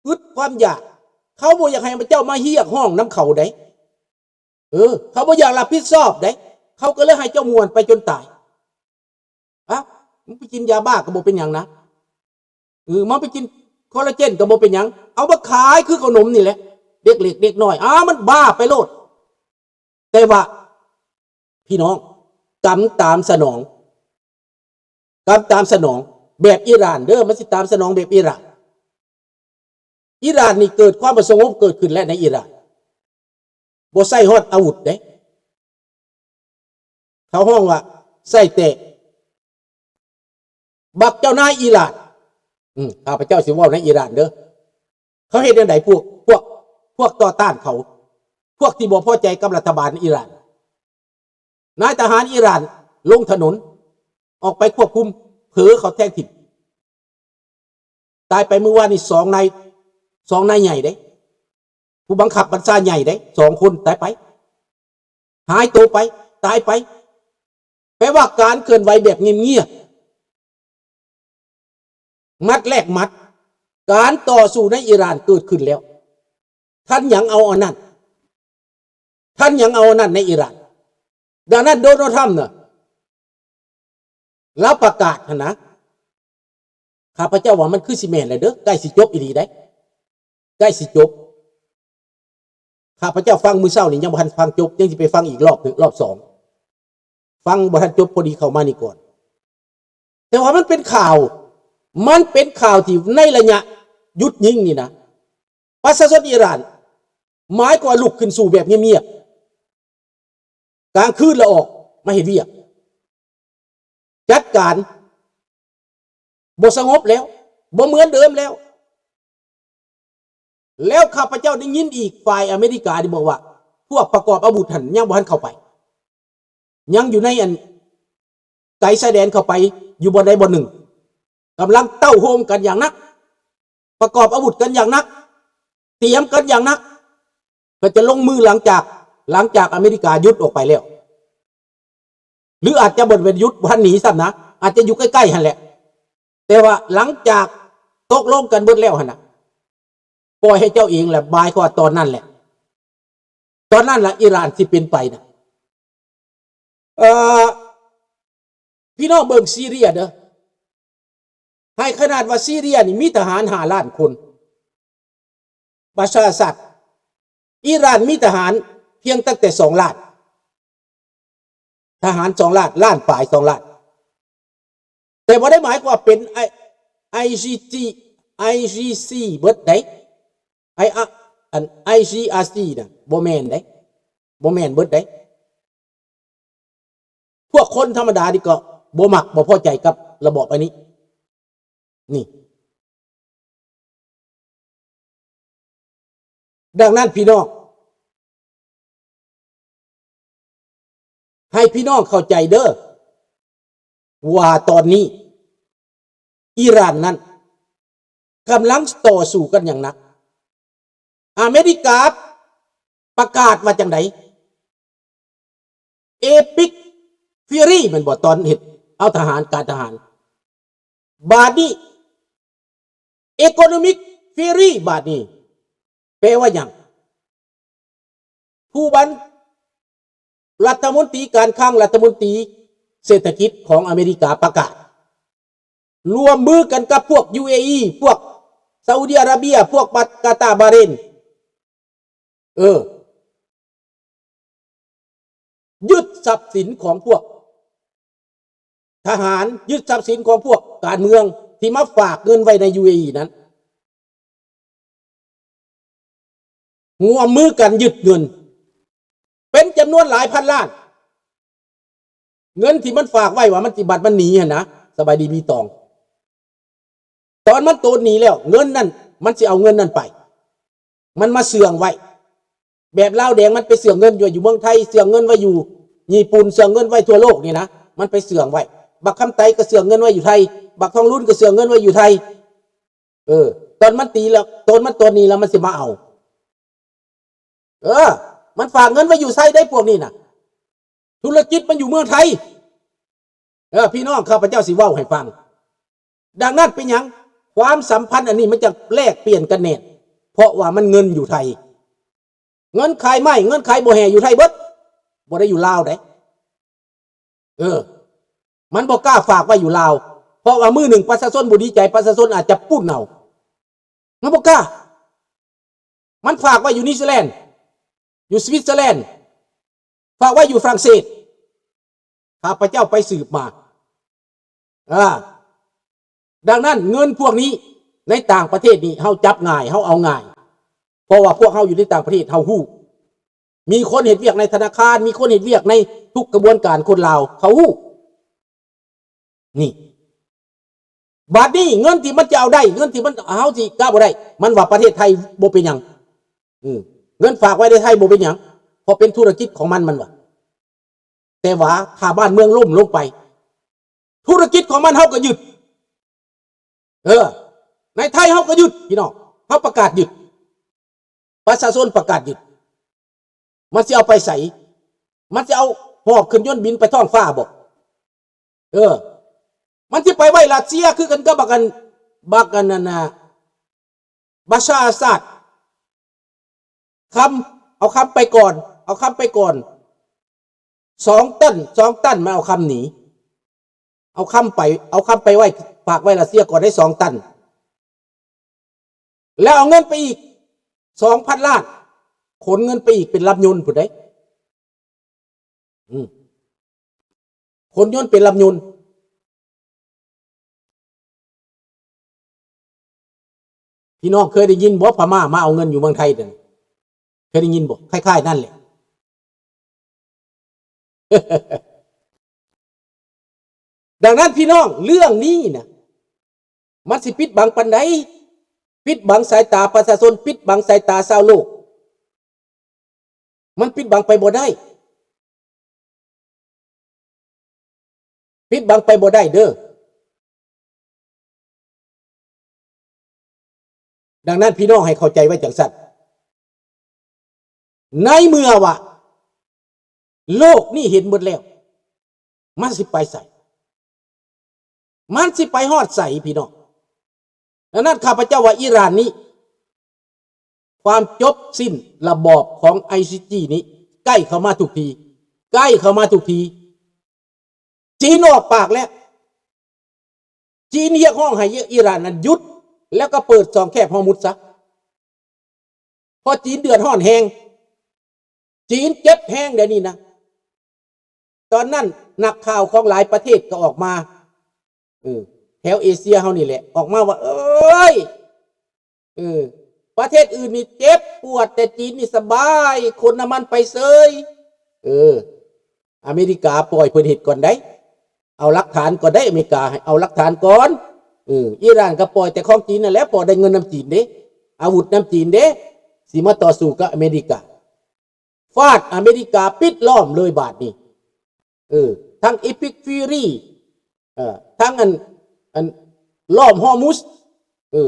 ອຶດຄວາມຢາກ ເຂົາບໍ່ຢາກໃຫ້ເຈົ້າມາຮຽກຮ້ອງນຳເຂົາໃດ. ເອີ ເຂົາບໍ່ຢາກຮັບຜິດຊອບໃດ ເຂົາກໍເລີຍໃຫ້ເຈົ້າມ່ວນໄປຈົນຕາຍ. ອະ ມັນໄປກິນຢາບ້າກໍບໍ່ເປັນຫຍັງນະ. ເອີ ມັນໄປກິນຄໍລາເຈນກໍບໍ່ເປັນຫຍັງ ເອົາມາຂາຍຄືເຂົ້າໜົມນີ້ແຫຼະ ເດັກເລັກເດັກນ້ອຍ ອາ ມັນບ້າໄປໂລດ. ແຕ່ວ່າ ພີ່ນ້ອງ ກຳຕາມສະໜອງ ກຳຕາມສະໜອງແບບອີຣານເດີ ມັນຊິຕາມສະໜອງແບບອີຣານ. ອີຣານນີ້ເກີດຄວາມບໍ່ສະຫງົບເກີດຂຶ້ນແລ້ວໃນອີຣານ ບໍ່ໃຊ້ຮອດອາວຸດເດ້ ເຂົາຮ້ອງວ່າໃຊ້ແຕ່ບັກເຈົ້ານາຍອີຣານ. ອືມ ຂ້າພະເຈົ້າຊິເວົ້າໃນອີຣານເດີ ເຂົາເຮັດແນວໃດ ພວກ ພວກ ພວກຕໍ່ຕ້ານເຂົາ ພວກທີ່ບໍ່ພໍໃຈກັບລັດຖະບານອີຣານ ນາຍທະຫານອີຣານລົງຖະໜົນ ອອກໄປຄວບຄຸມ ເຜີເຂົາແທງຖິ້ມ. ຕາຍໄປມື້ວານນີ້ສອງນາຍ ສອງນາຍໃຫຍ່ເດ້ ຜູ້ບັງຄັບບັນຊາໃຫຍ່ເດ້ ສອງຄົນຕາຍໄປ ຫາຍໂຕໄປ ຕາຍໄປ. ແປວ່າການເຄື່ອນໄຫວແບບງຽບໆ ໝັດແລກໝັດ ການຕໍ່ສູ້ໃນອີຣານເກີດຂຶ້ນແລ້ວ. ທ່ານຍັງເອົາອັນນັ້ນ ທ່ານຍັງເອົາອັນນັ້ນໃນອີຣານ. ດັ່ງນັ້ນໂດນັລ ທຣຳນະ ລາວປະກາດຫັ້ນນະ ຂ້າພະເຈົ້າວ່າມັນຄືຊິແມ່ນແລ້ວເດີ ໃກ້ຊິຈົບອີ່ຫຼີໃດ ໃກ້ຊິຈົບ. ຂ້າພະເຈົ້າຟັງມື້ເຊົ້ານີ້ຍັງບໍ່ທັນຟັງຈົບ ຍັງຊິໄປຟັງອີກລອບໜຶ່ງ ລອບສອງ ຟັງບໍ່ທັນຈົບ ພໍດີເຂົ້າມານີ້ກ່ອນ. ແຕ່ວ່າມັນເປັນຂ່າວ ມັນເປັນຂ່າວທີ່ໃນໄລຍະຢຸດຍິງນີ້ນະ ປະຊາຊົນອີຣານ ໝາຍຄວາມວ່າລຸກຂຶ້ນສູ້ແບບງຽບໆ ກາງຄືນລະອອກມາເຮັດວຽກ ຈັດການ ບໍ່ສະຫງົບແລ້ວ ບໍ່ເໝືອນເດີມແລ້ວ. ແລ້ວຂ້າພະເຈົ້າໄດ້ຍິນອີກ ຝ່າຍອາເມລິກາໄດ້ບອກວ່າ ພວກປະກອບອາວຸດຫັ້ນຍັງບໍ່ທັນເຂົ້າໄປ ຍັງຢູ່ໃນອັນ ໄກຊາຍແດນເຂົ້າໄປຢູ່ບ່ອນໃດບ່ອນໜຶ່ງ ກຳລັງເຕົ້າໂຮມກັນຢ່າງໜັກ ປະກອບອາວຸດກັນຢ່າງໜັກ ຕຽມກັນຢ່າງໜັກ ເພື່ອຈະລົງມືຫຼັງຈາກ ຫຼັງຈາກອາເມລິກາຢຸດອອກໄປແລ້ວ ຫຼືອາດຈະບໍ່ໄດ້ຢຸດ ບໍ່ທັນໜີຊ້ຳນະ ອາດຈະຢູ່ໃກ້ໆຫັ້ນແຫຼະ. ແຕ່ວ່າຫຼັງຈາກຕົກລົງກັນເບິດແລ້ວຫັ້ນນະ ປ່ອຍໃຫ້ເຈົ້າເອງແຫຼະ ໝາຍຄວາມວ່າຕອນນັ້ນແຫຼະ ຕອນນັ້ນລະອີຣານຊິເປັນໄປນະ. ເອີ ພີ່ນ້ອງເບິ່ງຊີເຣຍເດີ ໃຫ້ຂະໜາດວ່າຊີເຣຍນີ້ມີທະຫານຫ້າລ້ານຄົນ ປະຊາຊາດ ອີຣານມີທະຫານພຽງຕັ້ງແຕ່ສອງລ້ານ ທະຫານສອງລ້ານ ລ້ານປາຍ ສອງລ້ານ ແຕ່ບໍ່ໄດ້ໝາຍຄວາມວ່າເປັນ ໄອ ໄອຊີຈີ ໄອຊີຊີ ເບິດໃດ ໄອ ອະ ອັນ ໄອຊີອາຊີ ນະ ບໍ່ແມ່ນໃດ ບໍ່ແມ່ນເບິດໃດ. ພວກຄົນທຳມະດານີ້ກໍບໍ່ມັກບໍ່ພໍໃຈກັບລະບອບອັນນີ້ ນີ້. ດັ່ງນັ້ນພີ່ນ້ອງ ໃຫ້ພີ່ນ້ອງເຂົ້າໃຈເດີ ວ່າຕອນນີ້ອີຣານນັ້ນກຳລັງຕໍ່ສູ້ກັນຢ່າງໜັກ. ອາເມລິກາປະກາດວ່າຈັ່ງໃດ? ເອປິກ ຟີຣີ ແມ່ນບໍ່? ຕອນເຮັດເອົາທະຫານ ການທະຫານ. ບາດນີ້ ເອໂກໂນມິກ ຟີຣີ ບາດນີ້ ແປວ່າຫຍັງ? ຜູ້ບັນ ລັດຖະມົນຕີການຄັງ ລັດຖະມົນຕີເສດຖະກິດຂອງອາເມລິກາປະກາດ ຮ່ວມມືກັນກັບພວກ ຢູເອອີ ພວກຊາອຸດີອາຣາເບຍ ພວກບາ ກາຕາ ບາເຣນ ເອີ ຍຶດຊັບສິນຂອງພວກທະຫານ ຍຶດຊັບສິນຂອງພວກການເມືອງທີ່ມາຝາກເງິນໄວ້ໃນ ຢູເອອີ ນັ້ນ ຮ່ວມມືກັນຍຶດເງິນເປັນຈຳນວນຫຼາຍພັນລ້ານ. ເງິນທີ່ມັນຝາກໄວ້ວ່າມັນຊິບັດມັນໜີຫັ້ນນະ ສະບາຍດີມີຕອງ ຕອນມັນໂຕນໜີແລ້ວ ເງິນນັ້ນ ມັນຊິເອົາເງິນນັ້ນໄປ ມັນມາເຊື່ອງໄວ້ ແບບລາວແດງມັນໄປເຊື່ອງເງິນຢູ່ ຢູ່ເມືອງໄທ ເຊື່ອງເງິນໄວ້ຢູ່ຍີ່ປຸ່ນ ເຊື່ອງເງິນໄວ້ທົ່ວໂລກນີ້ນະ ມັນໄປເຊື່ອງໄວ້ ບັກຄຳໄຕກໍເຊື່ອງເງິນໄວ້ຢູ່ໄທ ບັກທອງລຸນກໍເຊື່ອງເງິນໄວ້ຢູ່ໄທ. ເອີ ຕອນມັນຕີແລ້ວ ໂຕນມັນໂຕນໜີແລ້ວມັນຊິມາເອົາ. ເອີ ມັນຝາກເງິນໄວ້ຢູ່ໄທໄດ໋ພວກນີ້ນະ ທຸລະກິດມັນຢູ່ເມືອງໄທ. ເອີ ພີ່ນ້ອງ ຂ້າພະເຈົ້າຊິເວົ້າໃຫ້ຟັງ. ດັ່ງນັ້ນເປັນຫຍັງຄວາມສຳພັນອັນນີ້ມັນຈະແລກປ່ຽນກັນແໜ້ນ? ເພາະວ່າມັນເງິນຢູ່ໄທ. ເງິນຂາຍໄມ້ ເງິນຂາຍບໍ່ແຮ່ຢູ່ໄທເບິດ ບໍ່ໄດ້ຢູ່ລາວເດ້. ເອີ ມັນບໍ່ກ້າຝາກໄວ້ຢູ່ລາວ ເພາະວ່າມື້ໜຶ່ງປະຊາຊົນບໍ່ດີໃຈ ປະຊາຊົນອາດຈະປຸ້ນເອົາ. ມັນບໍ່ກ້າ. ມັນຝາກໄວ້ຢູ່ນິວຊີແລນ ຢູ່ສະວິດເຊີແລນ ຝາກໄວ້ຢູ່ຝຣັ່ງເສດ. ຂ້າພະເຈົ້າໄປສືບມາ. ອ່າ ດັ່ງນັ້ນເງິນພວກນີ້ໃນຕ່າງປະເທດນີ້ເຮົາຈັບງ່າຍ ເຮົາເອົາງ່າຍ ເພາະວ່າພວກເຮົາຢູ່ໃນຕ່າງປະເທດເຮົາຮູ້. ມີຄົນເຮັດວຽກໃນທະນາຄານ ມີຄົນເຮັດວຽກໃນທຸກກະບວນການ ຄົນລາວເຂົາຮູ້. ນີ້ ບາດນີ້ເງິນທີ່ມັນຈະເອົາໄດ້ ເງິນທີ່ມັນ ເຮົາຊິກະບໍ່ໄດ້ ມັນວ່າປະເທດໄທບໍ່ເປັນຫຍັງ. ເອີ ເງິນຝາກໄວ້ໃນໄທບໍ່ເປັນຫຍັງ ເພາະເປັນທຸລະກິດຂອງມັນ ມັນວ່າ. ແຕ່ວ່າຖ້າບ້ານເມືອງລົ້ມລົງໄປ ທຸລະກິດຂອງມັນເຮົາກໍຍຶດ. ເອີ ໃນໄທເຮົາກໍຍຶດ ພີ່ນ້ອງ ເຮົາປະກາດຍຶດ ປະຊາຊົນປະກາດຍຶດ. ມັນຊິເອົາໄປໃສ? ມັນຊິເອົາຫອບຂຶ້ນຍົນບິນໄປທ້ອງຟ້າບໍ? ເອີ ມັນຊິໄປໄວ້ຣັດເຊຍຄືກັນກັບບັກອັນ ບັກອັນນັ້ນນະ ບັກຊາອາຊາດ. ຄຳ ເອົາຄຳໄປກ່ອນ ເອົາຄຳໄປກ່ອນ ສອງຕັນ ສອງຕັນ ມັນເອົາຄຳໜີ ເອົາຄຳໄປ ເອົາຄຳໄປໄວ້ ຝາກໄວ້ຣັດເຊຍກ່ອນໄດ້ສອງຕັນ ແລ້ວເອົາເງິນໄປອີກສອງພັນລ້ານ ຂົນເງິນໄປອີກເປັນລຳຍົນພຸ້ນເດ້. ອືມ ຂົນຍົນເປັນລຳຍົນ. ພີ່ນ້ອງເຄີຍໄດ້ຍິນບໍ່ ພະມ້າມາເອົາເງິນຢູ່ເມືອງໄທນັ້ນ? ເຄີຍໄດ້ຍິນບໍ່? ຄ້າຍໆນັ້ນແຫຼະ. ດັ່ງນັ້ນພີ່ນ້ອງ ເລື່ອງນີ້ນະ ມັນຊິປິດບັງປານໃດ? ປິດບັງສາຍຕາປະຊາຊົນ ປິດບັງສາຍຕາຊາວໂລກ. ມັນປິດບັງໄປບໍ່ໄດ້ ປິດບັງໄປບໍ່ໄດ້ເດີ້. ດັ່ງນັ້ນພີ່ນ້ອງໃຫ້ເຂົ້າໃຈໄວ້ຈັ່ງຊັ້ນ ໃນເມື່ອວ່າໂລກນີ້ເຫັນໝົດແລ້ວ ມັນຊິໄປໃສ? ມັນຊິໄປຮອດໃສພີ່ນ້ອງ? ດັ່ງນັ້ນຂ້າພະເຈົ້າວ່າອີຣານນີ້ ຄວາມຈົບສິ້ນລະບອບຂອງໄອຊີຈີນີ້ໃກ້ເຂົ້າມາທຸກທີ ໃກ້ເຂົ້າມາທຸກທີ. ຈີນອອກປາກແລ້ວ ຈີນຮຽກຮ້ອງໃຫ້ອີຣານນັ້ນຢຸດ ແລ້ວກໍເປີດຊ່ອງແຄບຮອມຸດຊະ ເພາະຈີນເດືອດຮ້ອນແຮງ ຈີນເຈັບແຮງດຽວນີ້ນະ. ຕອນນັ້ນນັກຂ່າວຂອງຫຼາຍປະເທດກໍອອກມາ ເອີ ແຖວເອເຊຍເຮົານີ້ແຫຼະ ອອກມາວ່າ ເອີຍ ເອີ ປະເທດອື່ນນີ້ເຈັບປວດ ແຕ່ຈີນນີ້ສະບາຍ ຂົນນ້ຳມັນໄປເສີຍ. ເອີ ອາເມລິກາປ່ອຍເພິ່ນເຮັດກ່ອນໄດ໋ ເອົາຫຼັກຖານກ່ອນໄດ໋ ອາເມລິກາໃຫ້ເອົາຫຼັກຖານກ່ອນ. ເອີ ອີຣານກໍປ່ອຍແຕ່ຂອງຈີນນັ້ນແຫຼະ ເພາະໄດ້ເງິນນຳຈີນເດ້ ອາວຸດນຳຈີນເດ້ ຊິມາຕໍ່ສູ້ກັບອາເມລິກາ. ຟາດ ອາເມລິກາປິດລ້ອມເລີຍບາດນີ້. ເອີ ທັງ Epic Fury ເອີ ທັງອັນ ອັນ ລ້ອມຮອມຸດ ເອີ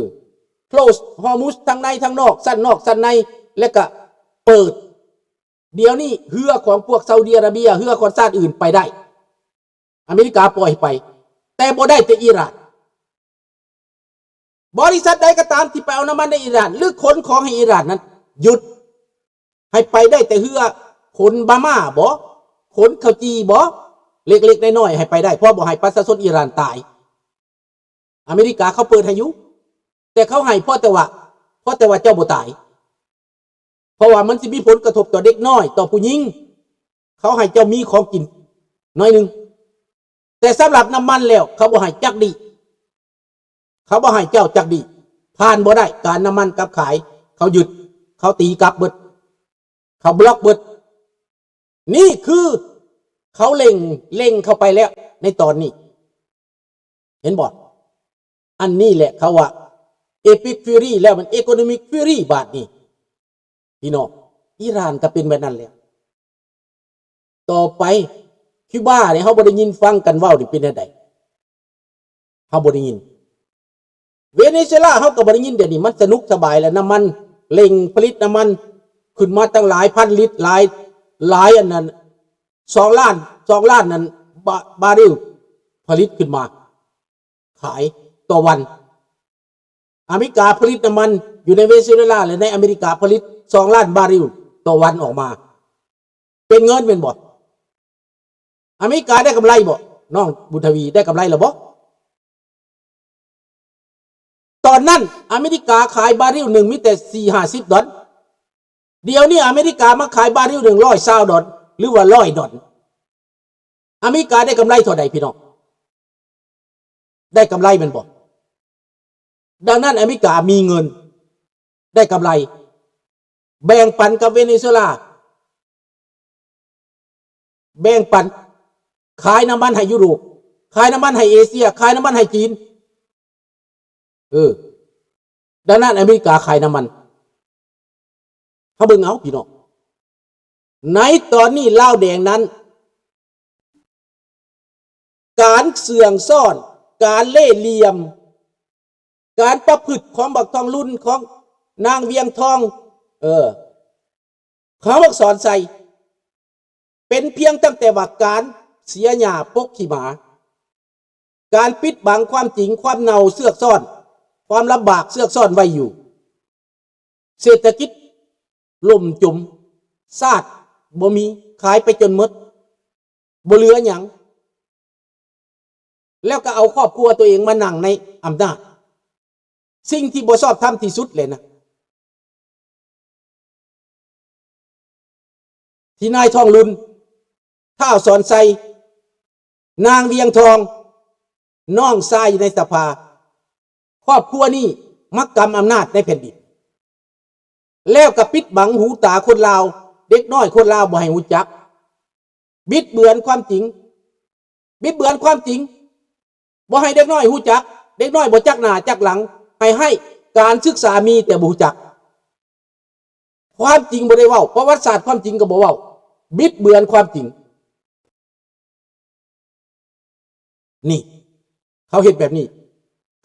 close ຮອມຸດ ທັງໃນທັງນອກ ຊັ້ນນອກຊັ້ນໃນ ແລ້ວກະເປີດ. ດຽວນີ້ເຮືອຂອງພວກຊາອຸດີອາຣາເບຍ ເຮືອຂອງຊາດອື່ນໄປໄດ້ ອາເມລິກາປ່ອຍໃຫ້ໄປ ແຕ່ບໍ່ໄດ້ແຕ່ອີຣານ. ບໍລິສັດໃດກໍຕາມທີ່ໄປເອົານ້ຳມັນໃນອີຣານ ຫຼື ຂົນຂອງໃຫ້ອີຣານນັ້ນ ຢຸດ ໃຫ້ໄປໄດ້ແຕ່ເຮືອຂົນມາມ່າບໍ ຂົນເຂົ້າຈີ່ບໍ ເລັກໆນ້ອຍໆໃຫ້ໄປໄດ້ ເພາະບໍ່ໃຫ້ປະຊາຊົນອີຣານຕາຍ. ອາເມລິກາເຂົາເປີດໃຫ້ຢູ່ ແຕ່ເຂົາໃຫ້ເພາະແຕ່ວ່າ ເພາະແຕ່ວ່າເຈົ້າບໍ່ຕາຍ ເພາະວ່າມັນຊິມີຜົນກະທົບຕໍ່ເດັກນ້ອຍ ຕໍ່ຜູ້ຍິງ ເຂົາໃຫ້ເຈົ້າມີຂອງກິນໜ້ອຍໜຶ່ງ ແຕ່ສຳລັບນ້ຳມັນແລ້ວ ເຂົາບໍ່ໃຫ້ຈັກດີ້ ເຂົາບໍ່ໃຫ້ເຈົ້າຈັກດີ້ ຜ່ານບໍ່ໄດ້ ການນ້ຳມັນກັບຂາຍ ເຂົາຍຶດ ເຂົາຕີກັບເບິດ ເຂົາບລັອກເບິດ. ນີ້ຄືເຂົາເລັ່ງ ເລັ່ງເຂົ້າໄປແລ້ວໃນຕອນນີ້ ເຫັນບໍ່? ອັນນີ້ແຫຼະເຂົາວ່າ Epic Fury ແລ້ວມັນ Economic Fury ບາດນີ້ ພີ່ນ້ອງ. ອີຣານກໍເປັນແບບນັ້ນແຫຼະ. ຕໍ່ໄປ ຄິວບານີ້ ເຮົາບໍ່ໄດ້ຍິນຟັງກັນເວົ້ານີ້ເປັນແນວໃດ? ເຮົາບໍ່ໄດ້ຍິນ. ເວເນຊູເອລາ ເຮົາກໍບໍ່ໄດ້ຍິນ. ດຽວນີ້ມັນສະໜຸກສະບາຍແລ້ວ ນ້ຳມັນ ເລັ່ງຜະລິດນ້ຳມັນຂຶ້ນມາຕັ້ງຫຼາຍພັນລິດ ຫຼາຍ ຫຼາຍອັນນັ້ນ ສອງລ້ານ ສອງລ້ານນັ້ນ ບາ ບາເຣວ ຜະລິດຂຶ້ນມາ ຂາຍຕໍ່ວັນ. ອາເມລິກາຜະລິດນ້ຳມັນ ຢູ່ໃນເວເນຊູເອລາ ແລະ ໃນອາເມລິກາ ຜະລິດສອງລ້ານບາຣິວຕໍ່ວັນອອກມາ ເປັນເງິນແມ່ນບໍ່? ອາເມລິກາໄດ້ກຳໄລບໍ່? ນ້ອງບຸນທະວີ ໄດ້ກຳໄລແລ້ວບໍ່? ຕອນນັ້ນອາເມລິກາຂາຍບາຣິວໜຶ່ງມີແຕ່ສີ່ຫ້າສິບດອນ ດຽວນີ້ອາເມລິກາມາຂາຍບາຣິວໜຶ່ງຮ້ອຍຊາວດອນ ຫຼືວ່າຮ້ອຍດອນ ອາເມລິກາໄດ້ກຳໄລເທົ່າໃດພີ່ນ້ອງ? ໄດ້ກຳໄລແມ່ນບໍ່? ດັ່ງນັ້ນອາເມລິກາມີເງິນ ໄດ້ກຳໄລ ແບ່ງປັນກັບເວເນຊູເອລາ ແບ່ງປັນ ຂາຍນ້ຳມັນໃຫ້ຢູໂຣບ ຂາຍນ້ຳມັນໃຫ້ເອເຊຍ ຂາຍນ້ຳມັນໃຫ້ຈີນ ເອີ ດັ່ງນັ້ນອາເມລິກາຂາຍນ້ຳມັນ ເຮົາເບິ່ງເອົາພີ່ນ້ອງ ໃນຕອນນີ້ລາວແດງນັ້ນ ການເຊື່ອງຊ້ອນ ການເລ່ຫຼ່ຽມ ການປະພຶດຂອງບັກທອງລຸນ ຂອງນາງວຽງທອງ ເອີ ຂອງບັກສອນໄຊ ເປັນພຽງຕັ້ງແຕ່ວ່າການເສຍຫຍ້າປົກຂີ້ໝາ ການປິດບັງຄວາມຈິງ ຄວາມເນົ່າເຊືອກຊ້ອນ ຄວາມລຳບາກເຊືອກຊ້ອນໄວ້ຢູ່ ເສດຖະກິດລົ້ມຈົມ ຊາດບໍ່ມີ ຂາຍໄປຈົນໝົດ ບໍ່ເຫຼືອຫຍັງ ແລ້ວກໍເອົາຄອບຄົວຕົວເອງມານັ່ງໃນອຳນາດ ສິ່ງທີ່ບໍ່ຊອບທຳທີ່ສຸດເລີຍນະ ທີ່ນາຍທອງລຸນ ທ້າວສອນໄຊ ນາງວຽງທອງ ນ້ອງຊາຍໃນສະພາ ຄອບຄົວນີ້ມາກຳອຳນາດໃນແຜ່ນດິນ ແລ້ວກໍປິດບັງຫູຕາຄົນລາວ ເດັກນ້ອຍຄົນລາວບໍ່ໃຫ້ຮູ້ຈັກ ບິດເບືອນຄວາມຈິງ ບິດເບືອນຄວາມຈິງ ບໍ່ໃຫ້ເດັກນ້ອຍຮູ້ຈັກ ເດັກນ້ອຍບໍ່ຈັກໜ້າຈັກຫຼັງ ໃຫ້ ໃຫ້ການສຶກສາມີແຕ່ບໍ່ຮູ້ຈັກ ຄວາມຈິງບໍ່ໄດ້ເວົ້າ ປະຫວັດສາດຄວາມຈິງກໍບໍ່ເວົ້າ ບິດເບືອນຄວາມຈິງ ນີ້ ເຂົາເຮັດແບບນີ້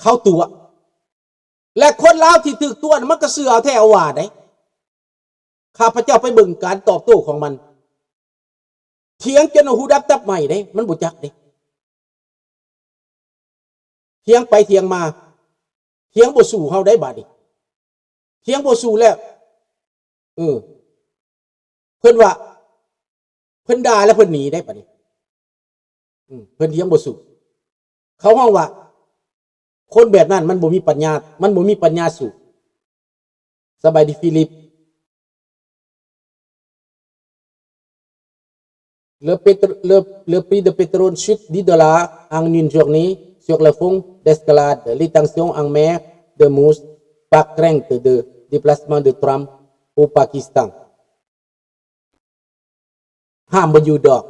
ເຂົາຕົວະ ແລະ ຄົນລາວທີ່ຖືກຕົວະນັ້ນ ມັນກໍເຊື່ອເອົາແທ້ເອົາວ່າໃດ໋ ຂ້າພະເຈົ້າໄປເບິ່ງການຕອບໂຕ້ຂອງມັນ ຖຽງຈົນວ່າຫູດັບຕັບໄໝ້ເດ້ ມັນບໍ່ຈັກເດ້ ຖຽງໄປຖຽງມາ ຖຽງບໍ່ສູ້ເຮົາໄດ້ບາດນີ້ ຖຽງບໍ່ສູ້ແລ້ວ ເອີ ເພິ່ນວ່າ ເພິ່ນດ່າແລ້ວເພິ່ນໜີໄດ້ບາດນີ້ ອືມ ເພິ່ນຖຽງບໍ່ສູ້ ເຂົາຮ້ອງວ່າ ຄົນແບບນັ້ນມັນບໍ່ມີປັນຍາ ມັນບໍ່ມີປັນຍາສູ້. ສະບາຍດີຟີລິບ. Le pétro-, le, le prix de pétrole chute dix dollars en une journée sur le fond d'escalade. Les tensions en mer d'Ormuz, par crainte de déplacement de Trump au Pakistan. ຫ້າມບໍ່ຢູ່ດອກ.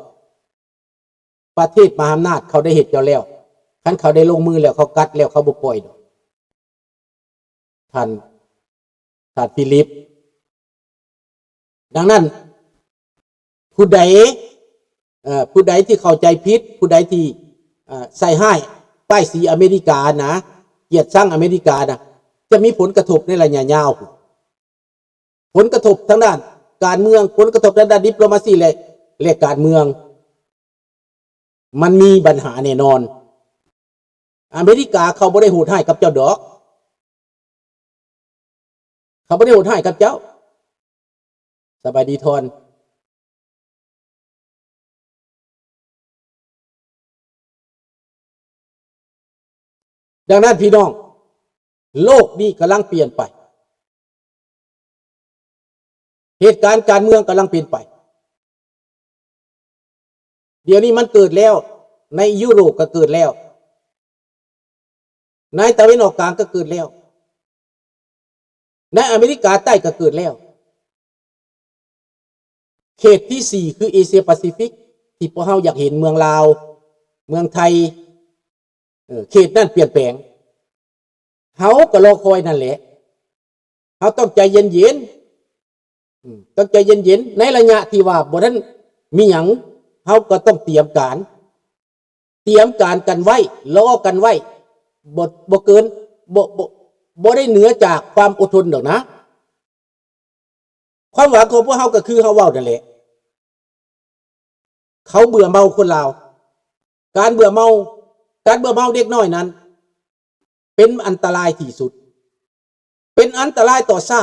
ປະເທດມະຫາອຳນາດເຂົາໄດ້ເຮັດເຈົ້າແລ້ວ. ຄັນເຂົາໄດ້ລົງມືແລ້ວ, ເຂົາກັດແລ້ວ, ເຂົາບໍ່ປ່ອຍດອກ. ທ່ານ, ທ່ານຟີລິບ. ດັ່ງນັ້ນ, ຜູ້ໃດ, ເອີ, ຜູ້ໃດທີ່ເຂົ້າໃຈຜິດ, ຜູ້ໃດທີ່, ເອີ, ໃສ່ຮ້າຍປ້າຍສີອາເມລິການະ, ກຽດຊັງອາເມລິການະ, ຈະມີຜົນກະທົບໃນໄລຍະຍາວ. ຜົນກະທົບທາງດ້ານການເມືອງ, ຜົນກະທົບທາງດ້ານດິບໂລມາຊີ ແລະ ແລະ ການເມືອງ, ມັນມີບັນຫາແນ່ນອນ. ອາເມລິກາເຂົາບໍ່ໄດ້ໂຫດຮ້າຍກັບເຈົ້າດອກ. ເຂົາບໍ່ໄດ້ໂຫດຮ້າຍກັບເຈົ້າ. ສະບາຍດີທອນ. ດັ່ງນັ້ນພີ່ນ້ອງ, ໂລກນີ້ກຳລັງປ່ຽນໄປ, ເຫດການການເມືອງກຳລັງປ່ຽນໄປ. ດຽວນີ້ມັນເກີດແລ້ວ, ໃນຢູໂຣບກໍເກີດແລ້ວ, ໃນຕາເວັນອອກກາງກໍເກີດແລ້ວ, ໃນອາເມລິກາໃຕ້ກໍເກີດແລ້ວ. ເຂດທີສີ່ ຄືເອເຊຍປາຊີຟິກ ທີ່ພວກເຮົາຢາກເຫັນເມືອງລາວ, ເມືອງໄທ, ເອີ, ເຂດນັ້ນປ່ຽນແປງ. ເຮົາກໍລໍຄອຍນັ້ນແຫຼະ. ເຮົາຕ້ອງໃຈເຢັນໆ, ອືມ, ຕ້ອງໃຈເຢັນໆ. ໃນໄລຍະທີ່ວ່າບໍ່ທັນມີຫຍັງ, ເຮົາກໍຕ້ອງຕຽມການ. ຕຽມການກັນໄວ້, ລໍກັນໄວ້, ບໍ່, ບໍ່ເກີນ, ບໍ່, ບໍ່, ບໍ່ໄດ້ເໜືອຈາກຄວາມອົດທົນດອກນະ. ຄວາມຫວັງຂອງພວກເຮົາກໍຄືເຮົາເວົ້ານັ້ນແຫຼະ, ເຂົາເບື່ອເມົາຄົນລາວ. ການເບື່ອເມົາ, ການເບື່ອເມົາເດັກນ້ອຍນັ້ນ ເປັນອັນຕະລາຍທີ່ສຸດ. ເປັນອັນຕະລາຍຕໍ່ຊ້າງ